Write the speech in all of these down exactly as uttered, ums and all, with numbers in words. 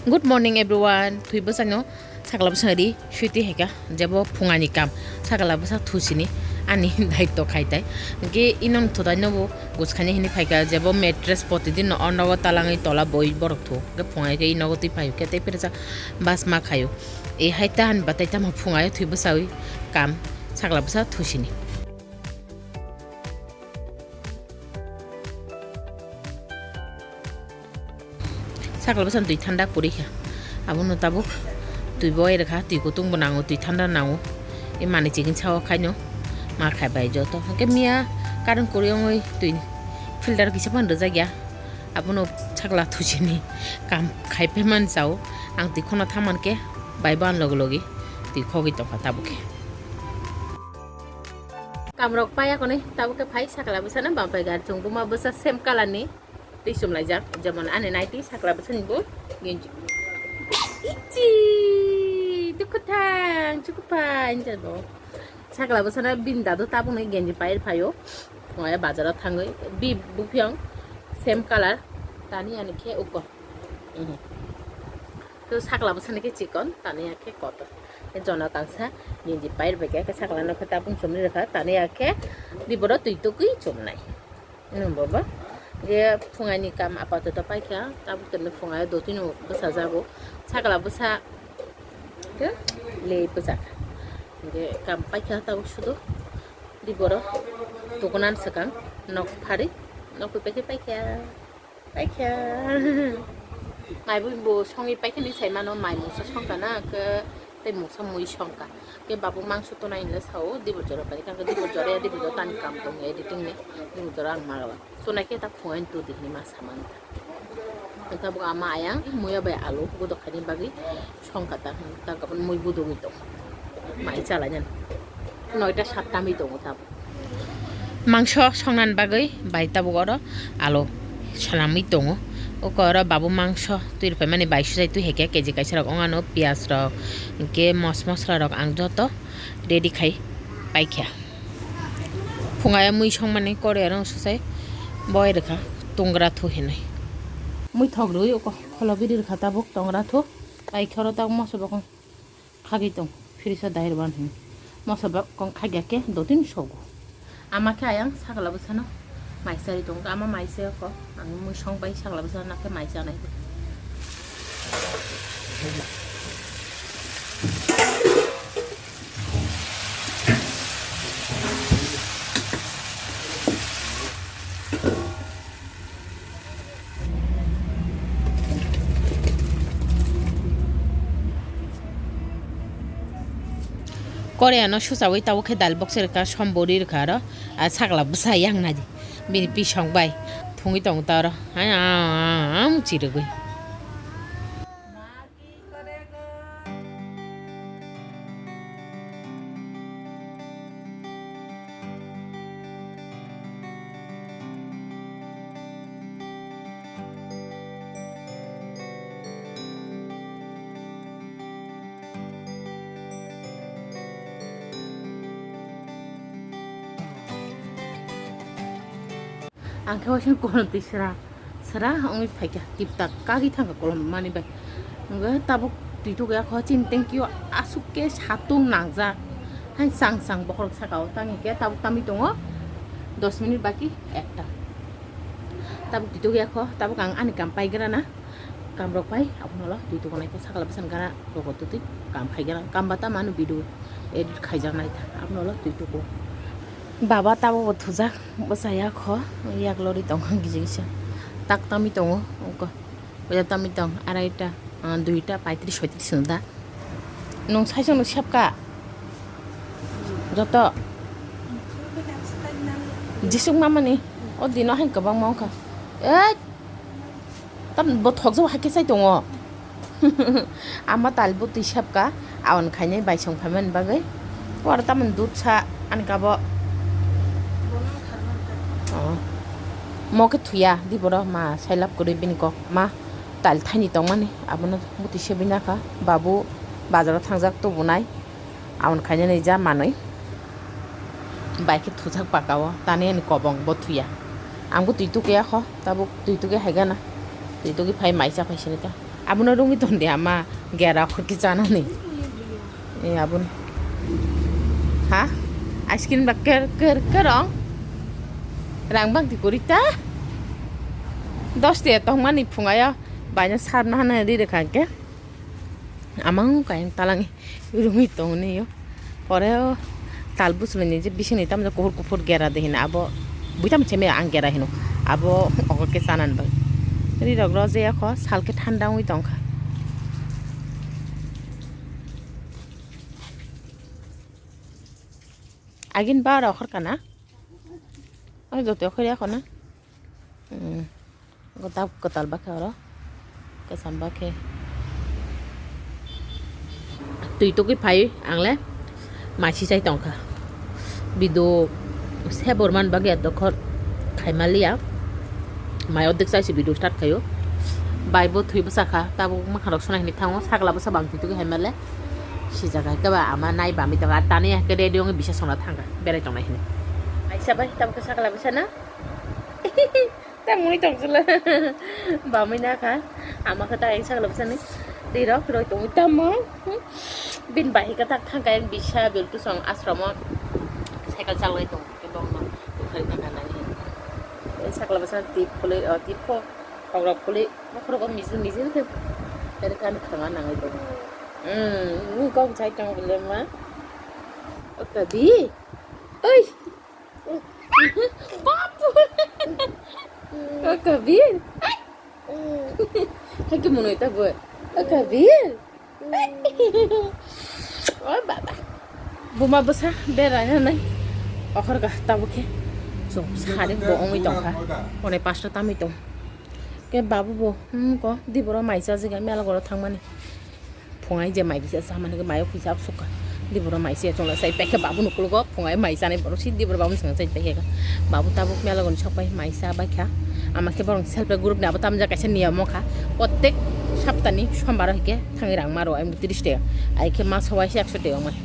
Good morning everyone. Thwi bwsano sakla bwsang ri sui twi hai kha, jebo phunga ni kam sakla bwsa thusini ani daitto khai tai. Hwnkhe ino thutai no bo guskhani hini phai kha, jebo mattress protidin no o nogo talangwi tola boi borok thu. Hwnkhe phunga khe ino twi phaio khe tei phirsa bas ma khaio. E hai ta han batai tamo phunga thwi bwsawi kam sakla bwsa thusini. Sakla bwsa twi thanda kwrwi kha. Abono tabuk twi bo bai rwkha, twi kutung bo nango, twi thanda nango. E manwi chikon sao khaino ma khai bai joto. Hwnkhe miya karwng kwrwi wngwi twi filter kisa phano rwjak ya. Abono sakla thusini kam khai phaimani chao. Ang twi khokno thangmani khe bai bo ani logi logi twi khogwi tongkha tabuk khe. Kamrok paya kone tabuk khe phai sakla bwsano bam pai gar chwng buma bwsa same color ni twi chumlaijak, jemon ani naiti sakla bwsani bo genji. Ichi, dukuthang, chukuphai, hinjado. Sakla bwsano bini dadu tabukni genji pair phaio. Phunga bazaro thangwi bi buphyang same color tani ani khe uko. Mhm. To sakla bwsani khe chikon, tani ani khe kotor. Khe jona kangsa genji pair bai khe sakla no khe tabuk chumui rwkha, tani ani khe diboro twi tukui chumnai. Nung bo ba? Je phunga ni kam apatoto paikha, tabuk tini phunga dotino bwsa jago. Sakla bwsa khe le bwsa. Je kam paikha tabuk sudu. Di boro tukunan swkang nok phari, nok pai paikha, paikha. Mai bo songwi paikha ni sai mano, mai mungsa songkha na, khe tei mungsa mui songkha. Khe babu mangso tonai hinwi sao, dibor jora pai kha, dibor jora ya, dibor jora tani kam tong editing ni, dibor jora ang malawa. Sonai khe ta phungain tu di hinwi ma samani ta. Tabuk ama ayang muya bai alu budok khaini bagwi songkha ta, ta gabon mui budogwi tong. Mai chalai nani. Noita satta mi tongo tabuk. Mangso songnani bagwi bai tabuk oro alu sanamwi tongo. Oko oro babu mangso twi rwpaimani bai sujai twi hai khe keji kaisa rok ongano piyaj rok hinkhe mos mosla rok ang joto ready khai paikha. Phunga ya mui songmani kore aro sosai boi rwkha tongra thu hinwi. Mui thok rwui oko kholo biri rwkha tabuk tongra thu. Pai khoro tabuk moso bokong khagwi tong phirisa dai rwban hin. Moso bokong khagya khe dotin sogo. Ama khe ayang sakla bwsano mai chari tongo. Ama mai se oko. Ang mui song pai sakla bwsa nakhe mai chanai. Korea no suchawi tabuk khe dal box rwkha, sombori rwkha aro, ah, sakla bwsa yang nai. Bini pisong bai thungwi tongo ta oro. Hai, ah, ah, ah, chirigwi. Ang khe waising kolom twi sra sra wngwi phaikha, tipta kagwi thangkha kolom mani bai. Hwnkhe tabuk twi tugwi akho chini tengkio aswk khe satung nangjak, hai chang chang bokhorok saka o, tangwi khe tabuk tamwi tongo dos minute baki ekta. Tabuk twi tugwi akho, tabuk ang ani kam paigra na. Kam rok pai, abono ulo twi tuku nai khe sakla bwsani gana rok twi twi kam khai gana. Kam ba tamo ano video edit khaijak nai ta, abono ulo twi tuku. Baba tabuk bo thujak, bwsa ya kho, yak lori tong kha giji gisa. Tak tamwi tongo, oko. Boya tamwi tong, araita, ah, duita, paitris, soitris hwn da. Nwng saichung no sepka. Joto. Jisuk mamani. O dino hai kwbangma wngkha. Ei! Tam bo thokjak hai khe chai tongo. Ama tal bwtwi sepka. Awan khainai bai song phaimani bagwi. Oro tamoni dud sa ani kabo. Oh. Mo khe thuya, di boro ma sailap kwrwi bini kok ma. Tal thaini tongmani abono bwtwi sebwi nakha. Babu bazaro thangjak tubunai. Aboni khainani ja manwi bai khe thujak baka o tani ani kobong bo thuya. Ang bo twi tukya kho, tabuk twi tukya hai gana. Twi tukya phai mai cha phai sini ta. Abono rungwi ton de ama gera khorki chanani. E abun. Ha? Ice cream ba ker ker kerong. Rang bang di kuri ta. Dos de tongmani phungayo. Baino sarna hana ri rekha ke. Amang kayang talangi rungwi tongni yo. Pore o tal bwswini je bisingni tamjak kuphur kuphur gera de hino abo buitam cheme ang gera hino abo ogo ke chanan bai. Ri rok ro je yakho sal khe thanda wngwi tongkha. Agin bar okhor kana? Ani joto okhor yakho na? Hmm. Gota kwtal bakhe oro. Kwcham bakhe. Twi tugwi phai angle maisi chai tongkha. Bidu se borman bagwi dokhor khaimaliya. Mai odek chaisi bidu start khaio. Bai bo thwi bwsakha. Tabuk mwkhangrok sona hinwi thango. Sakla bwsa bang twi tugwi haimale. Sijak hai khe ba ama nai bamwi tongkha. Tani hai khe ready wngwi bisa songna thangkha. Berai tongnai hinwi. Aisa bai tabuk khe sakla bwsa na? Tei mui tong sila. Bamui na kha. Ama kha ta sakla bwsani. Tei rok roi tongwi tamo. Bin bai kha tak thang kha yang bisa bil tu song asromo. Cycle chalai tong. Kebong no. Bukhari thang kha nai. Sakla bwsa tip khuli, oh, tip kho. Khok rok khuli. Khok rok mijil mijil khe. Teri kan khanga nangai tong. Hmm, ni kok jai tong bile ma. Oka di. Oi. Babu. O Kabir. Hai ke monoi ta bo. O Kabir. O baba. Buma bwsa berai na nai. Okhor ga tabuk khe. Chwng sari bo ongwi tongkha. Hone pasta tamwi tong. Ke babu bo, hmm, ko, diboro mai chajiga mela goro thangmani. Phungai je mai kisa chamani khe mayo kisa sukha. Diboro mai se chwngla sai pekhe babu nukulugo phungai mai chanai borok si diboro babu swngna chai pekhe. Babu tabuk mela goni sokpai mai cha bai kha. Ama khe borok self help group ni abo tamjak kaisa niyamo kha. Protek saptani sombaro hike thangwi rang maro ai tiris taka. Ai khe ma sawai se ekso taka ongmani.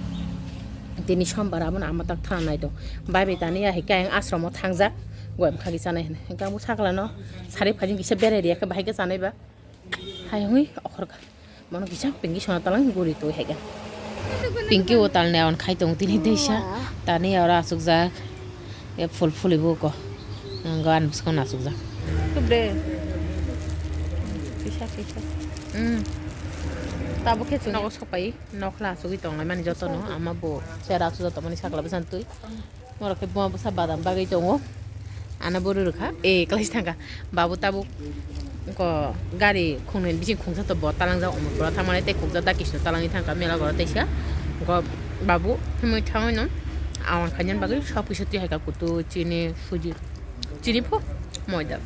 Tini sombar abono ama tak thana nai tong. Bai bai tani ya hike ayang asromo thangjak. Goyam khagi chanai hwnwi. Hingke ang bo sakla no sari phajing kisa berai riya khe bahai khe chanai ba. Hai hwnwi okhor kha. Mono kisa pinki sona talang guri twi hai kha. Pinki o talne on khai tong tini teisa. Tani oro asuk jak. E phul phuli bo ko. Ang gan bwskango asuk jak. Tubde. Kisa kisa. Hmm. Tabo khe chwng nogo sopai. Nokla asugwi tonglai mani jotono. Ama bo chera asuk joto mani sakla bwsani twi. Norok khe buma bwsa badam bagwi tongo. Ano bwrwi rwkha. E, kwlai thangkha. Babu tabuk ko gari khungnwi bising khungsa to bo talangjak omo bwrwi thangmani tei khungsa da kisa talangwi thangkha mela goro teisa. Ko babu himwi thangwi no awan khainani bagwi sok kisa twi hai kha kutu chini suji. Chini pho moida.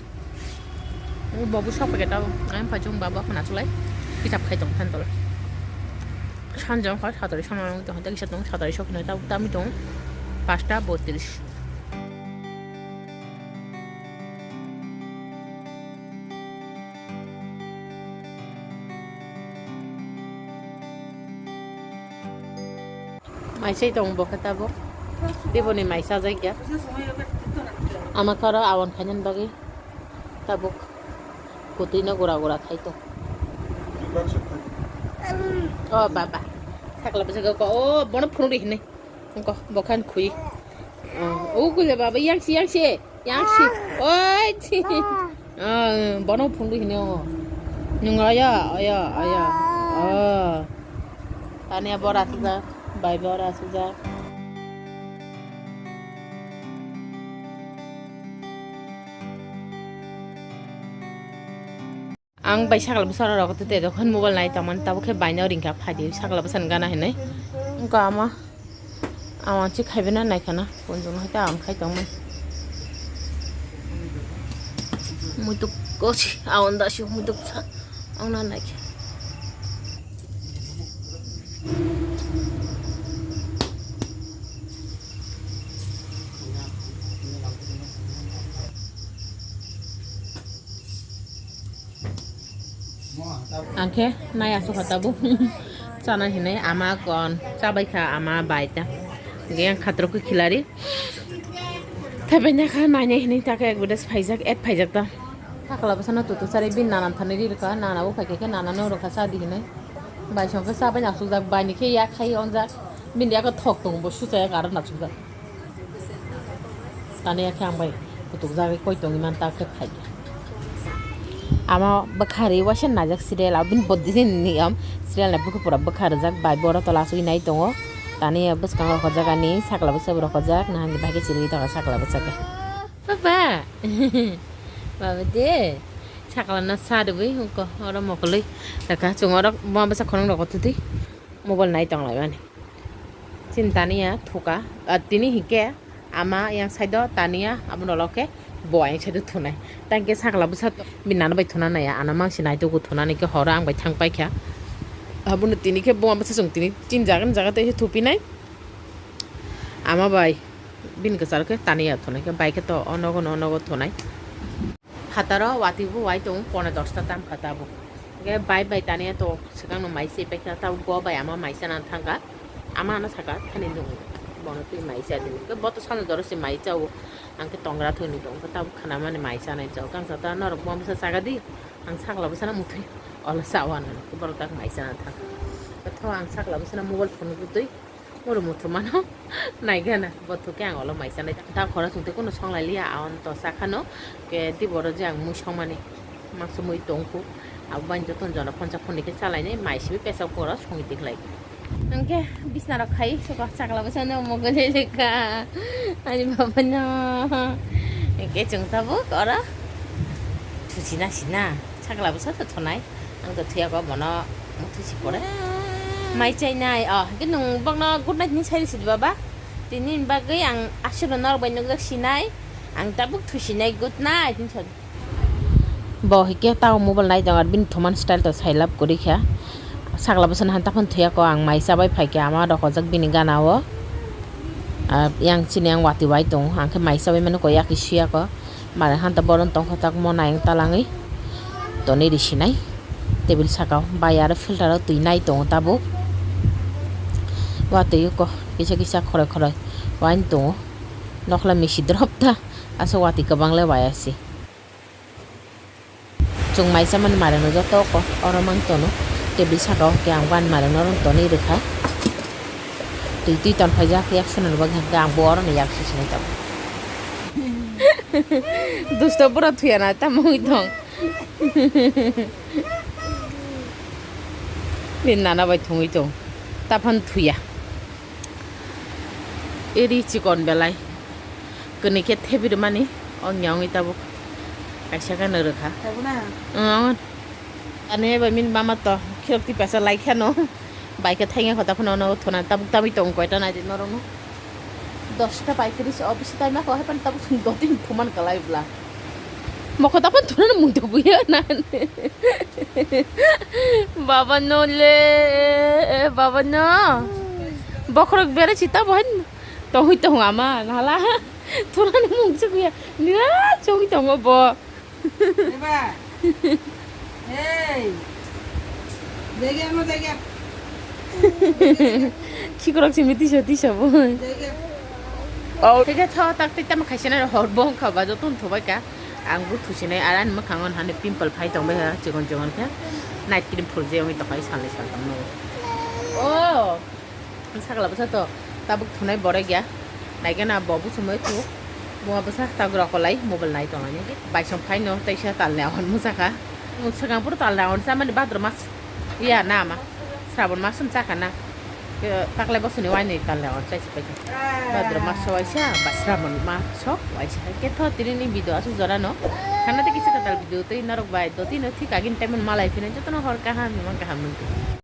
Babu sok packet abo. Ang phaijong babu aphano achulai. Kitab khai tong than tolo. Sanjong kha satari sona tong than kisa tong satari sok hinai tabuk tami tong. Pasta botris. Maisai tong bo khe tabuk. Diboni mai sajak ya. Ama khoro awan khainani bagwi tabuk kutui no gura gura khai tong. O baba. Sakla bwswk ko o bono phunuk di hinwi. Ko bokhan khui. O kule baba yang si yang si. Yang si. Oi si. Ah, bono phundu hini o. Nung aya, aya, aya. Oh. Tani bora suja, bai bora suja. Ang bai sakla bwsarok rok tei tei dokhon mobile nai tongmani tabuk khe baino ringkha phaidi sakla bwsani gana hinwi. Wngkha ama awan se khaibai na nai khana kunjung hai ta ang khai tongmani. Muituk kosi awan da si muituk sa ang na nai khe. Angkhe nai asukha tabuk chana hinwi ama kon chabai kha ama bai ta. Ge ang khatrok khe khilari. Thaibai na kha nainai hinwi ta khe advertise phaijak, ad phaijak ta. Sakla bwsano tutu chari bini nana thani ri rwkha, nana bo phaikha khe nana no rwkha cha di hinwi. Bai song khe cha bai nachugjak, bai ni khe yak khai onjak, bini yak thok tongo bo suchaya aro nachugjak. Tani ya khe ang bai kutuk jagwi koi tongwi man ta khe phai. Ama bwkhari waisa najak serial, aboni body ni niyam serial ni buku pura bwkha rijak bai boro tola asugwi nai tongo. Tani ya bwskango rokojak ani sakla bwsa bo rokojak, nahani bahai khe chiriwi tongo sakla bwsa khe. Baba. Baba de. Sakla na sa de wi hungko oro mokoloi. Raka chungo oro bwsa khonong roko tuti. Mobile nai tong lai mani. Chini Tania thuka, ah, tini hinkhe ama yang side o Tania, abono ulo khe bo ayang side o thunai. Tang khe sakla bwsa to bini nana bai thuna naiya, ano mangsi naitugwi thunani khe horo ang bai thang paikha. Abono tini khe bo bwsa chwng tini chini jaga ni jaga tei thupinai. Ama bai bini kwcharo khe Tania thunai khe bai khe to o nogo no o nogo thunai. Phataro watwi bo wai tongo, pone dosta tam kha tabuk. Hwnkhe bai bai Tania to swkang no mai se paikha, tabuk bo bai ama mai chana thangkha. Ama ano saka thani nung bono twi mai cha di. Hwnkhe bo to sano joro se mai chao. Ang khe tongra thwini tongo, tabuk khana mani mai chanai chao. Kang sa ta norok bo bwsa chaga di. Ang sakla bwsano muthwi olo chao ano. Borok tak mai chana thangkha. Tho ang sakla bwsano mobile phone nugwi twi. Muru muthumano naigana, bo thukhe ang olo mai chanai. Ta khoro chwngtwi kuno songlai liya, aon to sakhano. Ke tiboro je ang mui songmani, mangso mui tongkhu. Abo bai jotono jona phonsa phonni khe chalainai, mai simi pesa koro songwi tikhlai. Hwnkhe bisna rok khai, soko sakla bwsano mokol lekha. Ani baba no. Hwnkhe chwng tabuk oro thuchina sina. Sakla bwsa to thunai. Ang to thuya ko bono muthwi si pore. Mai chainai. Oh, hwnkhe nwng bokno good night hinwi sai risi di baba. Tini bagwi ang aswkno norok bai nukjak sinai. Ang tabuk thusinai good night hinwi sadi. Bo hwnkhe tao mobile nai tongo, bini thuman style to sai love kwrwi kha. Sakla bwsano han taphano thuya ko ang mai chabai phaikha ama rokojak bini gana o. Ah, yang chini ang watwi bai tongo, ang khe mai chabai mano ko yakhe suya ko. Mane hanta boron tongkha tak mo nayeng talangwi tonwi risinai table saka o. Bai aro filter o twi nai tongo tabuk. Watwi o ko kisa kisa khoroi khoroi wine tongo. Nokla misi drop ta aswk watwi kwbang le waya se. Chwng mai chamani marwkno joto ko oro mang tono. Table saka o hwnkhe ang bani marwkno oro tonwi rwkha. Twi twi ton phaijak yak swnamni bagwi hwnkhe ang bo oro ni yak swi swnwi tongo. Dusto bwrok thuya na tamo wngwi tong. Bini nana bai thwngwi tong. Taphano thuya. Eri chikon belai. Kwnwi khe thebi rwmani, ongya ongwi tabuk. Kaisa khe nw rwkha. Tabuk na? Ang. Ani eba min mama to, khirok tipasa lai kheno. Bai khe thainga khota phano no thona tabuk tabuk tong koita nai di norok no. Dosta bai khe risi office time ko hai pan tabuk sung doti thuman kalai bla. Mokho tapan thunani mungto buya na. Baba no le, baba no. Bokhorok bere chita bohen. Tongwi tong ama nala. Thunani mungso buya. Nira chongwi tongo bo. Eba. Hey. Dege ama dege. Khikrok simi tisa tisa bo. Dege. Oh, tei tho tak tei tamo khaisina hor bo wngkha ba joto wng thobai ka. Ang bo thusinai, ar ani mwkhango hani pimple phai tongbai ha, chikon chikon khe. Night cream phurjak wngwi tongkha, salnwi saltam no. Oh, sakla bwsa to tabuk thunai borok ya. Naikhe na bo bwswmwi thuk. Bo bwsa tak rok kolai mobile nai tonglaini. Baisong phai no teisa talni ahon mwsakha. Mwsakha puro talni ahon chamani bhadra mas ya na ma. Srabon mas wng chakha na. Taklai bosoni waini talni ahon chaisi paikha. Bhadra maso waisa ba Srabon maso waisa. Khe tho tini ni video aswk jora no. Khana tei kisa kwtal video tei norok bai dotino thik agini time malai phino jotono hor kaham himang kaham nung.